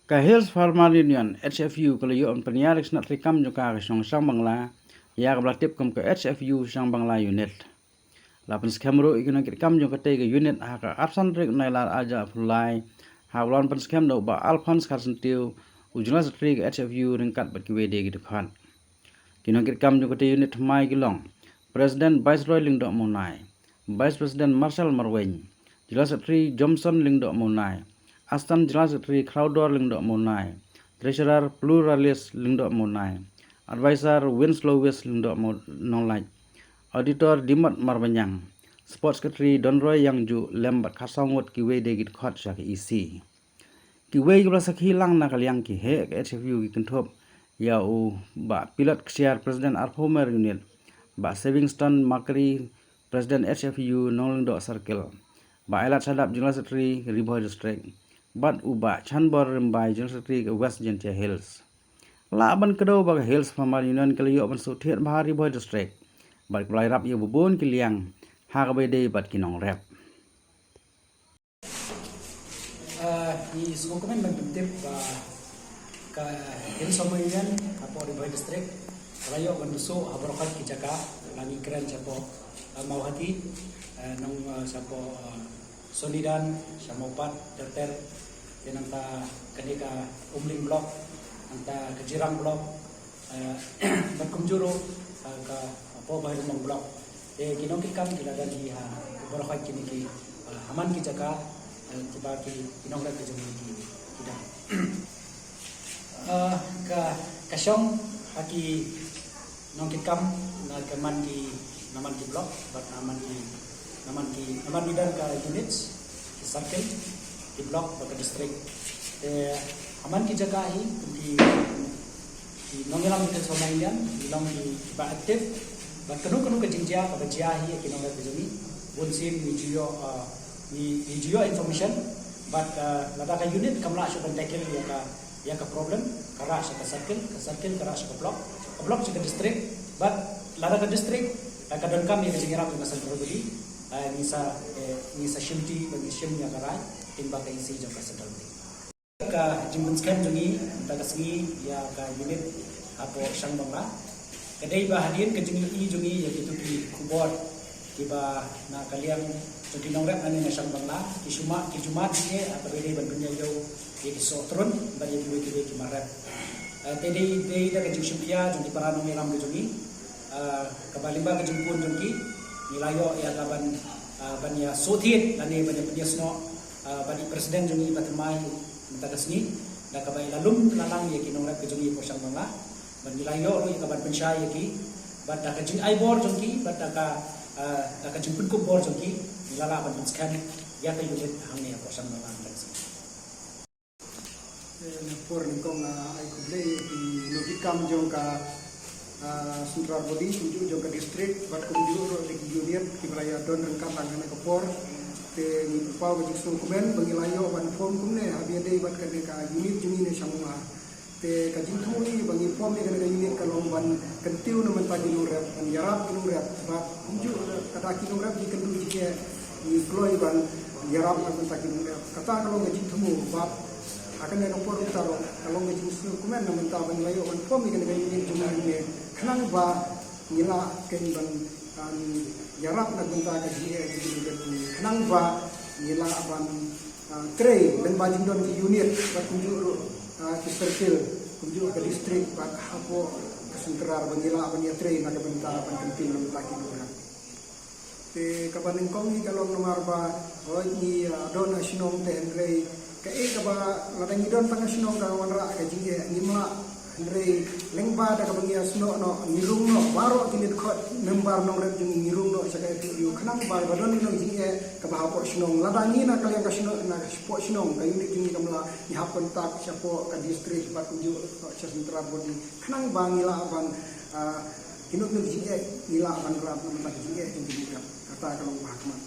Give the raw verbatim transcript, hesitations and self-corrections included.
Ka Hills Farmer Union, H F U, ka la ïoh ban pynïar ïa ka shnat treikam jong ka ka shong Shangbangla, ïa kaba la tip kum ka H F U Shangbangla Unit. La pynskhem ruh ïa ki nongkitkam jong katei ka unit ha ka arphew san tarik Nailar arhajar arphew lai, ha kaba la wan pynskhem da u Bah Alphonse Kharsyntiew, u General Secretary ka H F U, ryngkat bad kiwei de ki dkhot. Ki nongkitkam jong katei unit thymmai ki long: President Viceroy Lyngdoh Mawnai, Vice President Marshal Marwein, General Secretary Jomson Lyngdoh Mawnai, Assistant General Secretary Khrawdor Lyngdoh Mawnai, Treasurer Pluralis Lyngdoh Mawnai, Advisor Winslow West Lyngdoh Mau-, Nonglait, Auditor Dimot Marbaniang, Sports Secretary Donroy Yangju, lem bad khatsaw ngut kiwei de ki dkhot sha ka E C. Kiwei kiba la sakhi lang na ka liang ki heh ka H F U ki kynthup ïa u Bah Pilot Ksiar, President Arphew Mer Unit, Bah Savingstone Makri, President H F U Nonglyngdoh Circle, Bah Ailat Shadap, General Secretary Ri Bhoi District, bad u Bah Chanbor Rymbai, General Secretary ka West Jaintia Hills. Lah ban kdew ba ka Hills Farmer Union ka la ïoh ban shu thied bha ha Ri Bhoi District, bad ka la ïarap ïa ba bun ki liang ha kaba ïadei bad ki nongrep. Ah, ngi sngewkmen ban pyntip ba ka Hills Farmer Union hapoh Ri Bhoi District ka la ïoh ban shu ha baroh kawei ki jaka, la ngi kren shapoh, ah, Mawhati, eh, nong, eh, shapoh, eh, Sonidan, sha Mawpat ter ter, te nangta kane ka Umling Block, nangta ka Jirang Block, eh, bad kumjuh ruh, eh, ka Poh Bhoi Rymbang Block. Te ki nongkitkam ki la don hi ha baroh kawei kine ki, eh, ha man ki jaka, eh, kiba ki, ki nongrep ka jong ngi ki, ki don. Eh, ka, ka shong ha ki nongkitkam na ka man ki, na man ki block bad na man ki, na man ki, na man ki don ka units, ki circle, ki block bad ka district. Te ha man ki jaka hi kum ki, ki nongïalam ka Hills Farmer Union ki long ki, kiba active. Bad kano kano ka jingjia kaba jia hi ïa ki nongrep ka jong ngi, bun sien ngi ju ïoh, ah, ngi, ngi ju ïoh information. Bad, ah, lada ka unit kam lah shuh ban tackle ïa ka, ïa ka problem, ka rah sha ka circle, ka circle ka rah sha ka block, ka block sha ka district. Bad lada ka district, ah, ka donkam ïa ka jingïarap jong ka central body, ah, ngi sa, eh, ngi sa shimti bad ngi shim ïa ka rai lyngba ka E C jong ka central body. Ka jingpynskhem jong ngi mynta ka sngi ïa ka unit hapoh Shangbangla ka dei ba hadien ka jingïohi jong ngi ïa kito ki khubor kiba na ka liang jong ki nongrep nangne na Shangbangla, ki shu mad, ki ju mad jingeh ha kaba ïadei ban pynïaid ïa ki sohtrun bad ïa kiwei kiwei ki mar rep. Eh, te dei, dei da ka jingshimkhia jong ki para nongïalam ka jong ngi, eh, kaba lyngba ka jingpun jong ki, ngi la ïoh ïa ka ban, eh, ban ïa shu thied lane ban ïa pynïasnoh, eh, bad i president jong ngi ba thymmai mynta ka sngi, da kaba i la lum la lang ïa ki nongrep ka jong ngi hapoh Shangbangla. Bad ngi la ïoh ruh ïa ka ban pynshai ïa ki, bad da ka jingai bor jong ki, bad da ka, ah, da ka jingpynkup bor jong ki, ngi la lah ban pynskhem ïa ka unit hangne hapoh Shangbangla mynta ka sngi. Eh, na por nyngkong, ah, ai khublei ïa ki nongkitkam jong ka, ah, central body, kumjuh jong ka district, bad kumjuh ruh ïa ki unit kiba la ïa don ryngkat lang ha kane ka por. Te ngi pynpaw ka jingsngewkmen ba ngi la ïoh ban form kumne ha ba ïadei bad kane ka unit jong ngi ne Shangbangla. Te ka jingthmu hi ba ngi form ïa kane ka unit ka long ban kyntiew na bynta ki nongrep, ban ïarap ki nongrep, bad kumjuh lada ki nongrep ki kynduh jingeh, ngi kloi ban ïarap na bynta ki nongrep. Kata ka long ka jingthmu, bad ha kane ka por mynta ruh ka long ka jingsngewkmen na bynta ba ngi la ïoh ban form ïa kane ka unit jong ngi ne, khnang ba ngi lah kein ban, um, ïarap na bynta ka jingeh jong ki nongrep, khnang ba ngi lah ban ah, trei lyngba jingdon ki unit, bad kumjuh ruh, ah, ki circle, kumjuh ka district, bad hapoh ka central ba ngi lah ban ïa trei na ka bynta ban kyntiew na bynta ki nongrep. Te kaba nyngkong hi ka long namar ba hooid ngi, ah, don ha shnong te hynrei kaei kaba lada ngi don tang ha shnong ka wanrah ka jingeh, ngim lah. Hynrei lyngba da kaba ngi ïasnoh noh, ngi rung noh baroh ki dkhot member nongrep jong ngi, ngi rung noh sha ka F U, khnang ba ba don ki nong jingeh kaba hapoh shnong, lada ngi na ka liang ka shnong, na ka shapoh shnong ka unit jong ngi kam lah, ngi hap contact shapoh ka district bad kumjuh sha central body, khnang ba ngi lah ban, ah, ki nong jingeh ngi lah ban rap na ka jingeh jong ngi. Kata ka long ba ha khmat.